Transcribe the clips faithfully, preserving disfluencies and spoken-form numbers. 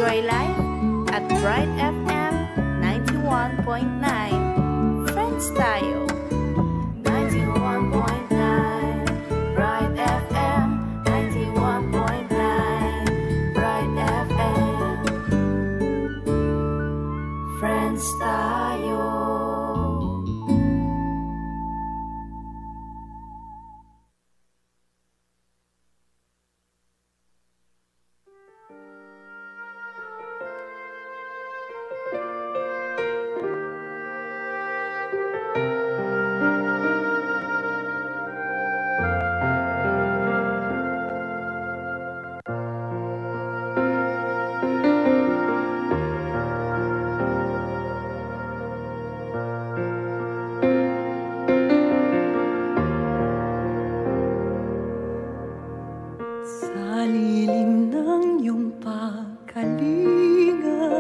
Enjoy life at Bright F M ninety-one point nine. Friends tayo. Ninety-one point nine Bright F M, ninety-one point nine Bright F M. Friends tayo. Sa lilim ng iyong pagkalinga,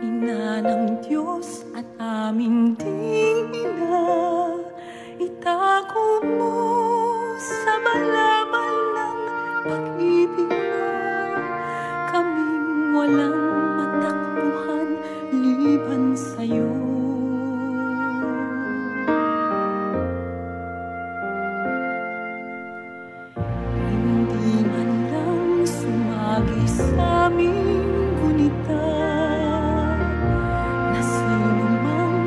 Ina ng Diyos at amin ding Ina, itago mo sa balabal ng pag-ibig mo kaming walang matakbuhan liban sa'yo. Hindi man lang sumagi sa aming gunita, na sino mang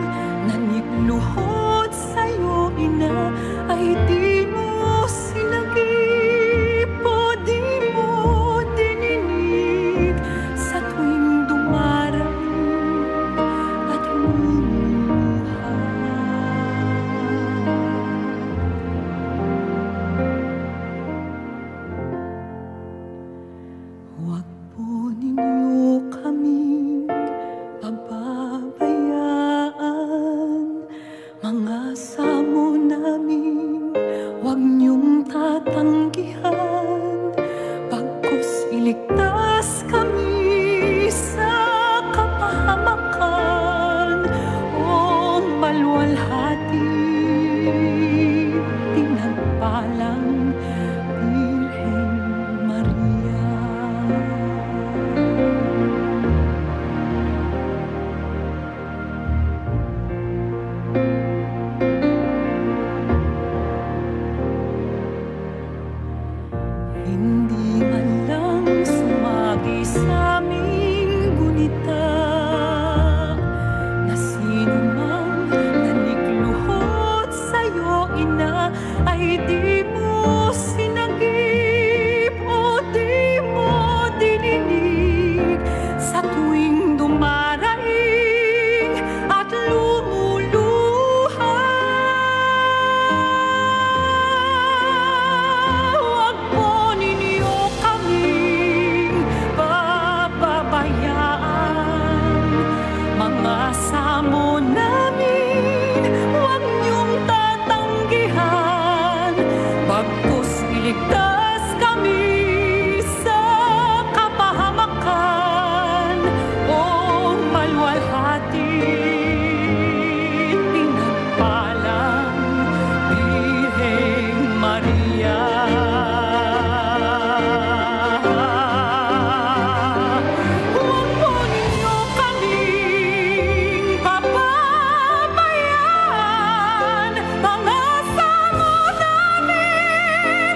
nanikluhod sa'yo, Ina, ay di mo sinagip o di mo dininig sa tuwing dumarang at lumuluha. Huwag po ninyo kaming pababayaan, mga amo namin, huwag niyong tatanggihan, bagkus iligtas kami sa kapahamakan. O maluwalhati, pinagpalang Birhen Maria. Hindi man lang sumagi sa aming gunita, na sino mang nanikluhod sa'yo, Ina, ay di mo sinagip o di mo dininig sa tuwing dumaraing at lumuluha. Huwag po ninyo kaming pababayaan, mga amo namin, huwag niyong tatanggihan, bagkus iligtas kami sa kapahamakan. O maluwalhati, pinagpalang Birhen Maria. Huwag po ninyo kaming pababayaan, mga amo namin,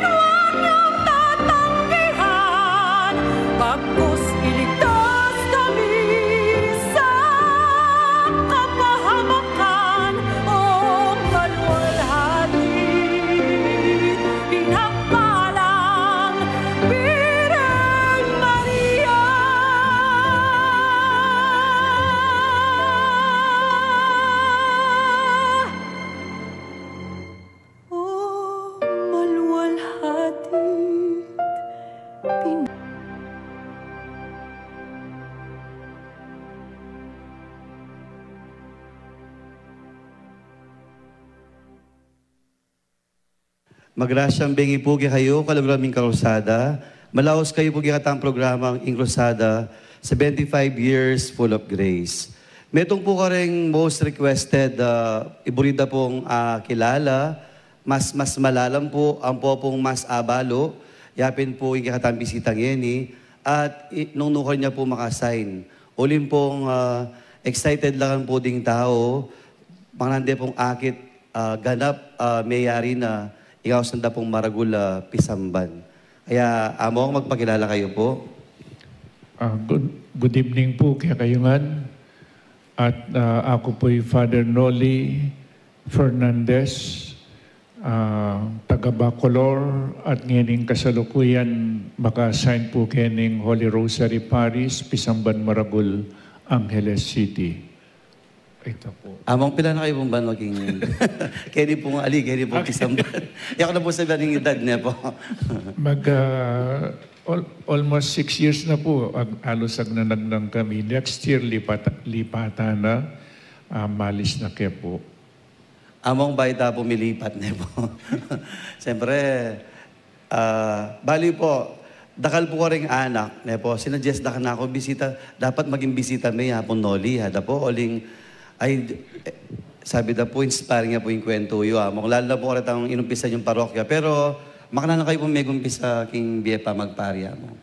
huwag niyong tatanggihan, bagkus iligtas kami sa kapahamakan. O maluwalhati, pinagpalang Birhen Maria. O maluwalhati, pin- Magrasyang bengi pu kekayu, kaluguran ming Kakrusada. Malaus kayu pu kekatang programang Ing Krusada, seventy-five years full of grace. Metung pu kareng most requested, ah, iburin da pung, ah, kilala, mas, mas malalam pu, ampo pung mas abalu, yapin pu ing kekatang bisita ngeni, At i-, nung nukarin ya pu maka-assign. Uling pung, ah, excited la kan pu ding tau, mangnande pung akit, ah, ganap, ah, meyari na, ing ausan da pung maragul a pisamban. Kaya, Among, magpakilala kayu pu. Ah, good, good evening pu kekayu ngan. At, ah, aku pu'y Father Noli Fernandez, ah, taga Bacolor, at ngening kasalukuyan maka-assign pu kening Holy Rosary Parish, Pisamban Maragul, Angeles City. Ita pu. Among, pila na kayu pung banwa king, keni pung ali, keni pung pisamban. Yaku na pu sabian ing edad ne pu. Mag, ah, al-, almost six years na pu, ag-, alus agnanagnang kami. Next year, lipat-, lipatan na, ah, malis na ke pu. Among, bayu ta pu milipat ne pu. Siyempre, ah, bali pu, dakal pu karing anak, ne pu, sinuggest da kanaku, bisita, dapat maging bisita me, Apung Noli, ha, da pu, uling, ay, eh, sabi da pu, inspiring ya pu ing kwentu yu, Among, lalu na pu karetang inumpisan yung parokya, pero makananu kayu pu megumpisa king bie pamagpari, Among?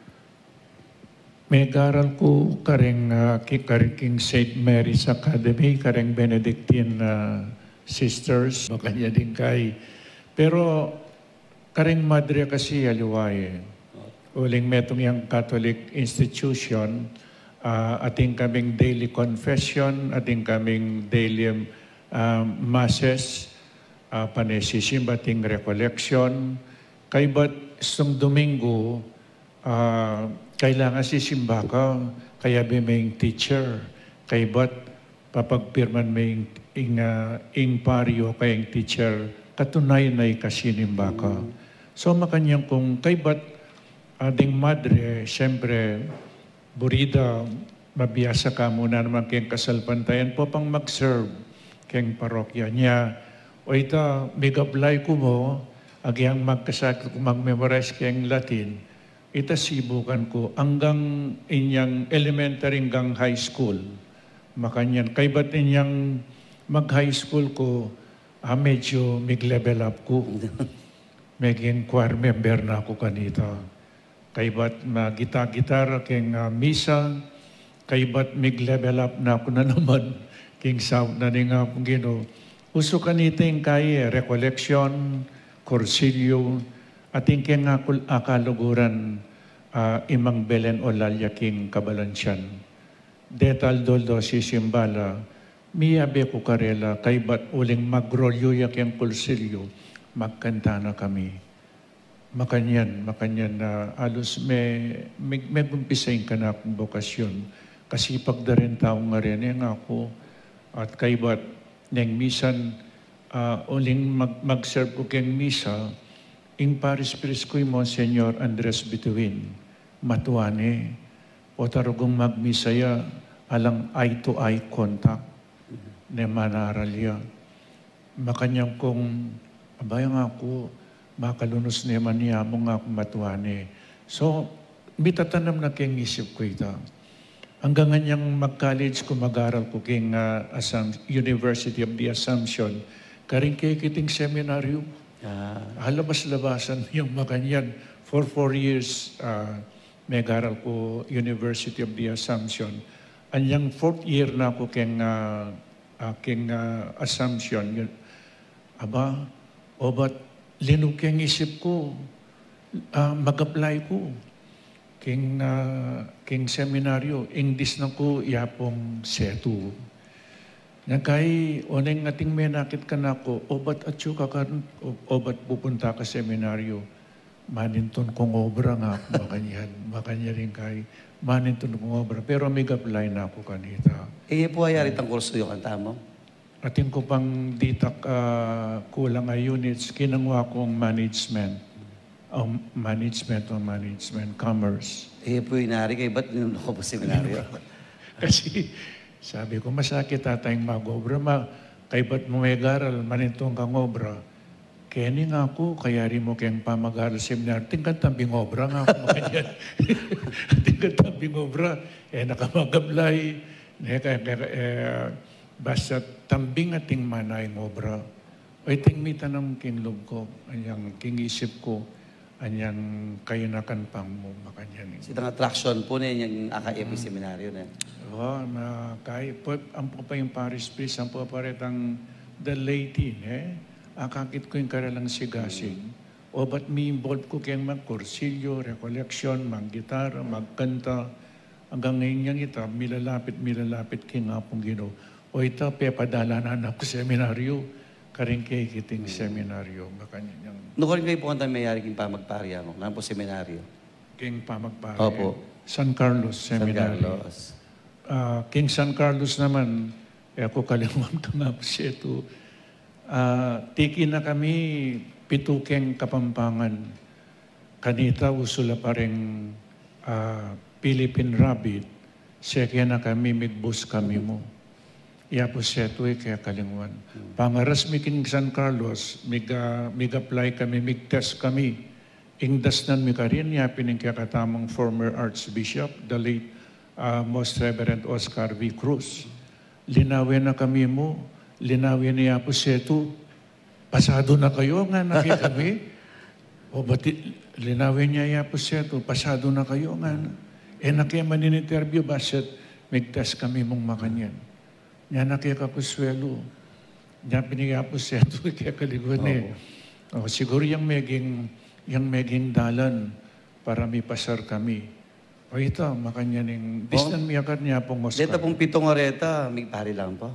Megaral ku karing, ah, ki-, karing king Saint Mary's Academy, karing Benedictine, ah, Sisters, makanyan ding kai. Pero karing madre kasi aliwa e. Uling metung yang Catholic institution, ah, atin kaming daily confession, atin kaming daily, ah, masses, ah, pane sisimba, ating recollection. Kaybat istung Domingo, ah, kailangan sisimba ka, kayabe me ing teacher. Kaybat papagpirman me ing, ing, ah, ing pari o kaya ing teacher, katunayan na ikasinimba ka. Mm. So, makanyan kung kaybat, ah, ding madre, siyempre, buri da, mabiasa ka mu na naman keng kasalpantayan pu pang mag-serve keng parokya nya. O ita, migablay ku mu, agyang magkasakit ku mag-memorize keng Latin, ita sibukan ku, anggang inyang elementary, anggang high school. Makanyan, kaybat inyang mag-high school ku, ah, medyo mig-level up ku. Meging choir member na ku kanita. Kaybat magita-gitar keng, ah, misa, kaybat mig-level up na ku na naman, king saup na ning Apung Ginu. Usu kanita ing kai, eh, recollection, kursilyo, atin keng akul-, akaluguran, ah, i Mang Belen Olalla king kabalansian. Detal dol do sisimba la, miyabe ku karela, kaybat uling magrolyo ya keng kursilyo, magkanta na kami. Makanyan, makanyan na alus me-, me-, megumpisa ing kanakung bokasyon. Kasipag da ring tau ngeni, e, ngaku. At kaybat neng misan, ah, uling mag-, mag-serve ku keng misa, ing parish priest ku i Monsignor Andres Bituin, matua ne. O tarugung magmisa ya, alang eye-to-eye contact ne manaral ya. Makanyan kung, abay, ngaku, makalunus ne man ya mu, ngaku, matua ne. So, mitatanam na keng isip ku ita. Anggang anyang mag-college ku, mag-aral ku king, ah, Assam-, University of the Assumption, karing kekiting seminaryo. Ah. Alabas-labasan yang makanyan. For four years, ah, megaral ku University of the Assumption. Anyang fourth year na ku keng, ah, ah, keng, ah, Assumption. Yun. Aba, obat linug keng isip ku, ah, mag-apply ku keng, ah, keng seminaryo. Ing disnan ku yapung setu. Nagkai, oneng ating menakit kanaku, obat atyu ka kan, o-, obat pupunta ka seminaryo. Manintun kung obra, ngaku, makanyan, makanyan rin kai. Manintun kung obra, pero mig-apply na ku kanita. E, pu, ayari tang kursu yu kanita, Among? Atin ku pang ditak, ah, kulang a units, kinangwa kung management. Um, management o management, commerce. E, pu, inari, kaybat ninunuk ku pu seminaryo? Kasi, sabi ku, masakit ata ing mag-obra, ma-, kaybat mu megaral, manintun kang obra. Keni, ngaku, kayari mu keng pamagaral seminaryo, atin kang tambing obra, ngaku, makanyan. Atin kang tambing obra, e na ka mag-apply, ne, kaya, kaya, e, basta tambing ating mana ing obra. O iting mitanam king lub ku, anyang king isip ku, anyang kayanakan pang mu makanyan. Itang attraction pu ne inyang aka-F P Seminaryo ne. O, na kay, pu, ampo pa ing parish priest, ampo pa retang the laity, ne? Akakit ku ing karelang sigasig. Obat mi-involve ku keng magkursilyo, recollection, maggitar, magkanta. Anggang ngeni ita, milalapit, milalapit king Apung Ginu. O ita, pepadalanan na ku seminaryo, karing kekiting seminaryo, makanyan. Nukarin kayu pu kanta meyari king pamagpari, Among? Nanu pu seminaryo? King pamagpari. Opo. San Carlos Seminary. San Carlos. Ah, king San Carlos naman, e ku kalingwan kang Apu Setu. Ah, tiki na kami pitu keng Kapampangan. Kanita usu la pa ring, ah, Philippine Rabbit, seke na kami migbus kami mu. I Apu Setu e ke kalingwan. Pangaras mi king San Carlos, mig, ah, mig-apply kami, mig-test kami. Ing dasnan mi karin, yapin ing kekatamung former Archbishop, the late, ah, Most Reverend Oscar V. Cruz. Linawen na kami mu, linawen ne i Apu Setu, "Pasado na kayu?" ngana kekami. O bati, linawen ne i Apu Setu, "Pasado na kayu?" ngana. E na ke manin-interview, basta't mig-test kami mung makanyan. Nya na ke kakuswelu. Nya pin i Apu Setu, ke kalingwan ne. Opo. O, siguru yang meging, yang meging dalan para mipasar kami. O ita, makanyan ing, o, dasnan mi agad ni Apung Oscar. Deta pung pitung areta, migpari lang pa.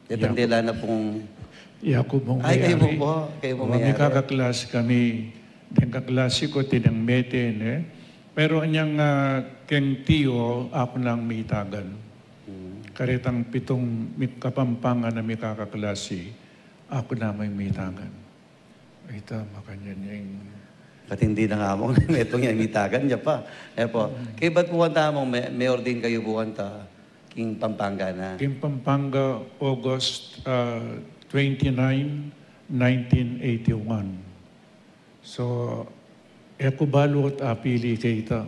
Deta, yaku, dela na pung, yaku pung, ay, kayu mayari. Pu pu, kayu pu. O, mayari. Mikakaklasi kami, deng kaklasi ku, tinang Mete, ne? Pero anyang, ah, keng Tio, aku nang mitagan. Hmm. Karetang pitung mi-, Kapampangan a mikakaklasi, aku na mu ing mitagan. Ita, makanyan ing. Katindi na nga, Among, metung yang mitagan ya pa. E pu. Hmm. Kaybat pu kanta, Among, me-, me-ordain kayu pu kanta king Pampanga na. King Pampanga, August, ah, twenty-nine, nineteen eighty-one. So, e ku balu ot apili kayta.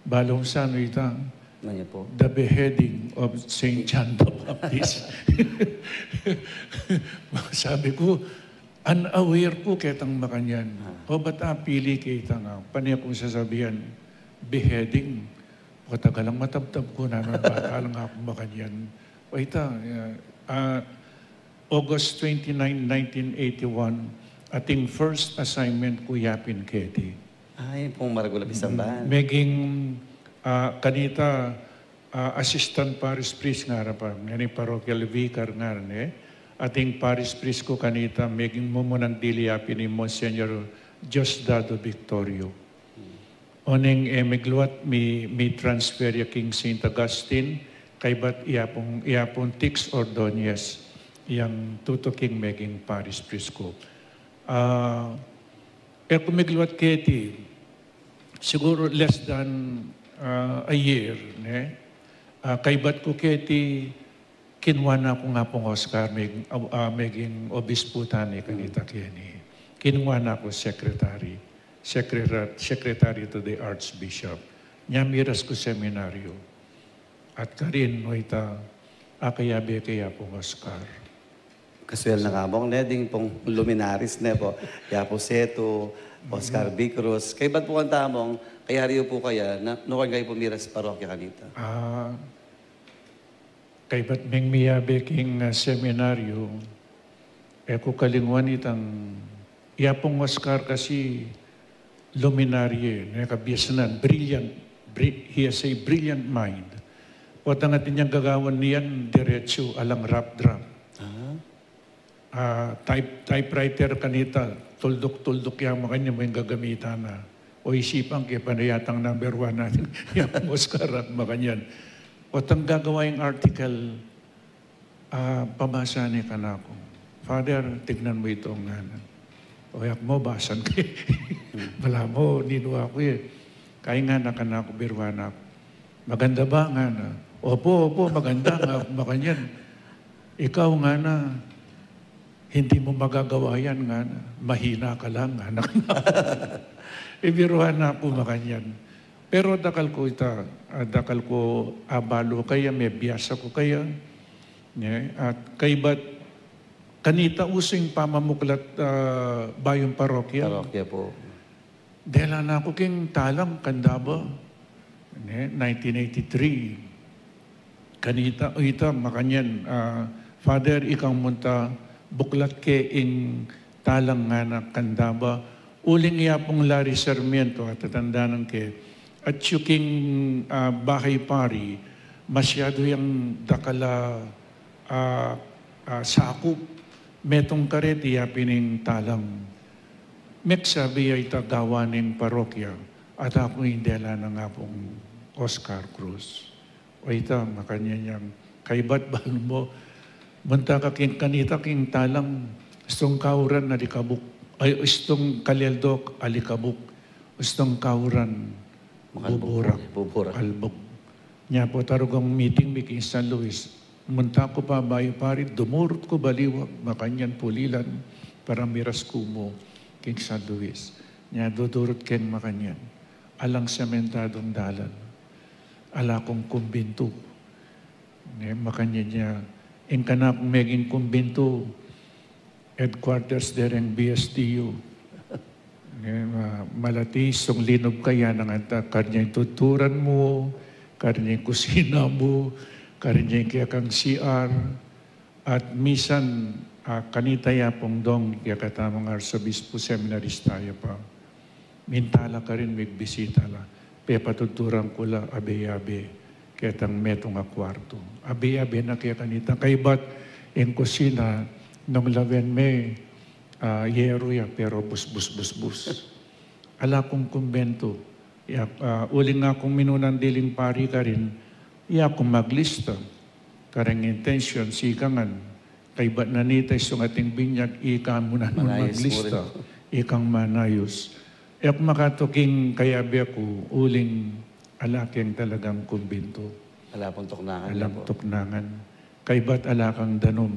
Balu mu sa nanu ita? Nanu ya pu? The Beheading of Saint John the Baptist. Sabi ku, unaware ku ketang makanyan. Ah. Obat apili kayta nga. Pane kung sasabian, beheading. Patagalang matabtab ku, nanu, bata lang aku makanyan. O ita, ah, ah, August twenty-nine, nineteen eighty-one, ating first assignment ku yapin keti. Ay, pung maragul a pisamban. Mm, meging, ah, kanita, ah, assistant parish priest ngara pa, ngeni parochial vicar ngara ne. Ating parish priest ku kanita, meging mumunang dili yapin i Monsignor Diosdado Victorio. Oneng e migluat mi, mi-transfer ya king Saint Augustine, kaybat i Apung, i Apung Tix Ordonez, yang tutuking meging parish priest ku. Ah, e ku migluat keti, siguro less than, ah, a year, ne? Ah, kaybat ku keti, kinua na ku i Apung Oscar, meg-, ah, meging obispo tani kanita keni. Kinua na ku secretary, secretary, secretary to the Archbishop. Nya miras ku seminaryo. At karin, o ita, akayabe ke i Apung Oscar. Kaswel na nga, Among, ne, ding pung luminaries, ne pu. I Apu Setu, Oscar B. Cruz. Kaybat pu kanta, Among, kayari yu pu kaya, na, nukarin kayu pu miras parokya kanita? Ah, kaybat meng miyabe king, ah, seminaryo, e ku kalingwan itang, i Apung Oscar kasi luminarye, ne, kabiasnan, brilliant, bri-, he has a brilliant mind. Potang atin yang gagawan niyan, diretso, alang rap-drap. Ah. Ah, type-, typewriter kanita, tulduk-tulduk yang makanyan, mu ing gagamitan na. O isipan ke, pane yatang number one na, i Apung Oscar, makanyan. Potang gagawa yang article, ah, pabasa ne kanaku. "Father, tignan mo ito," ngana. O, yakmu, basan ke. Balamu, ninu aku e. Kaya ngana kanaku, biruan na ku. "Maganda ba?" ngana. "Opo, opo, maganda," nga aku makanyan. "Ikaw," ngana, "hindi mo magagawa yan," ngana. "Mahina ka lang," ngana. Ibiruan na ku makanyan. Pero dakal ku ita, ah, dakal ku abalu kaya, mebiasa ku kaya. Ne? At kaybat kanita usu ing pamamuklat, ah, bayung parokya. Parokya pu. Dela na ku king talang kandaba, ne, nineteen eighty-three. Kanita, o ita, makanyan, ah, Father, ikang munta buklat ke ing talang ngana kandaba, uling ya pung Larry Sarmiento, atatandanan ke, at yu king, ah, Bahay Pari, masyadu yang dakal a, ah, ah, sakup, metung kareti ya pin ing talang. Meksabi ya ita gawa ning parokya, at aku ing dela na nga pung Oscar Cruz. O ita, makanyan yang kaybat balu mu, munta ka king kanita king talang, istung kauran alikabuk, ay, istung kaleldok alikabuk, istung kauran Makalbuk, buburak, buburak. Albuk. Nya pu tarugang meeting mi king San Luis. Munta ku pa Bahay Pari, dumurut ku baliwag, makanyan pulilan, para miras ku mu king San Luis. Nya dudurut keng makanyan. Alang sementadung dalan. Ala kung kumbintu. Ne, makanyan ya, ing kanakung meging kumbintu, headquarters dereng B S D U. Ne, ma-, malati, istung linub ka ya nang anta, karne ing tuturan mu, karne ing kusina mu, karne ing kekang C R, at misan, ah, kanita ya pung dong, kekatamung arsobispo, seminarista ya pa. Mintala karin, migbisita la. Pepatuturan ku la abe-abe ketang metung a kuartu. Abe-abe na ke kanita. Kaybat ing kusina nung lawen me, ah, yeru ya, pero bus, bus, bus, bus. Ala kung kumbintu. Ya, ah, uling aku ing minunang diling pari karin, ya kung maglista. Kareng intention, sikangan. Kaybat na nita isung ating binyag, ika mu naman maglista, ikang manayus. E ku makatuking kayabe ku, uling ala keng talagang kumbintu. Ala pung tuknangan. Alang tuknangan. Kaybat ala kang danum,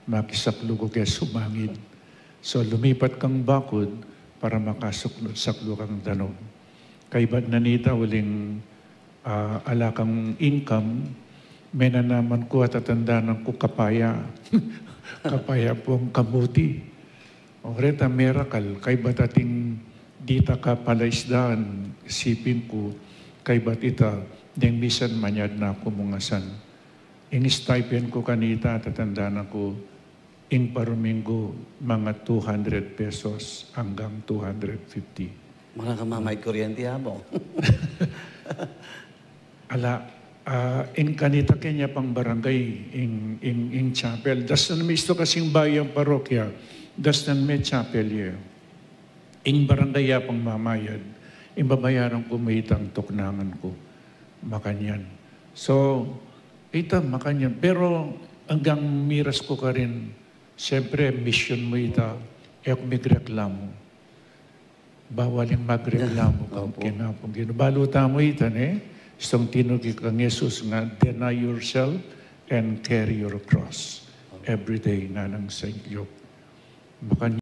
makisaklu ku ke sumangid. So, lumipat kang bakud para makasaklu kang danum. Kaybat na nita uling, ah, ala kang income, menanaman ku at atandanan ku kapaya. Kapaya pung kamuti. O reta merakal, kaybat ating dita kapalaisdaan, siping ku, kaybat ita, deng misan manyad na ku mungasan. Ing stipend ku kanita, tatandanan ku, ing paruminggu, mga two hundred pesos hanggang two hundred fifty. Mara ka mamayad kuryente, amo. Ala, ah, ing kanita kenya pang barangay, ing, ing, ing chapel. Dastan me istu kasing bayu yang parokya, dastan me chapel ye. Ing barangay ya pang mamayad, ing babayaran ku me itang tuknangan ku. Makanyan. So, ita makanyan. Pero anggang miras ku karin, siyempre, mission mu ita, e ku migreklamu. Bawal ing magreklamu kang Kinapung Ginu. Balu tamu ita, ne? Istung tinuturu kang Jesus nga, "Deny yourself and carry your cross every day," nganang Saint Luke. Makanyan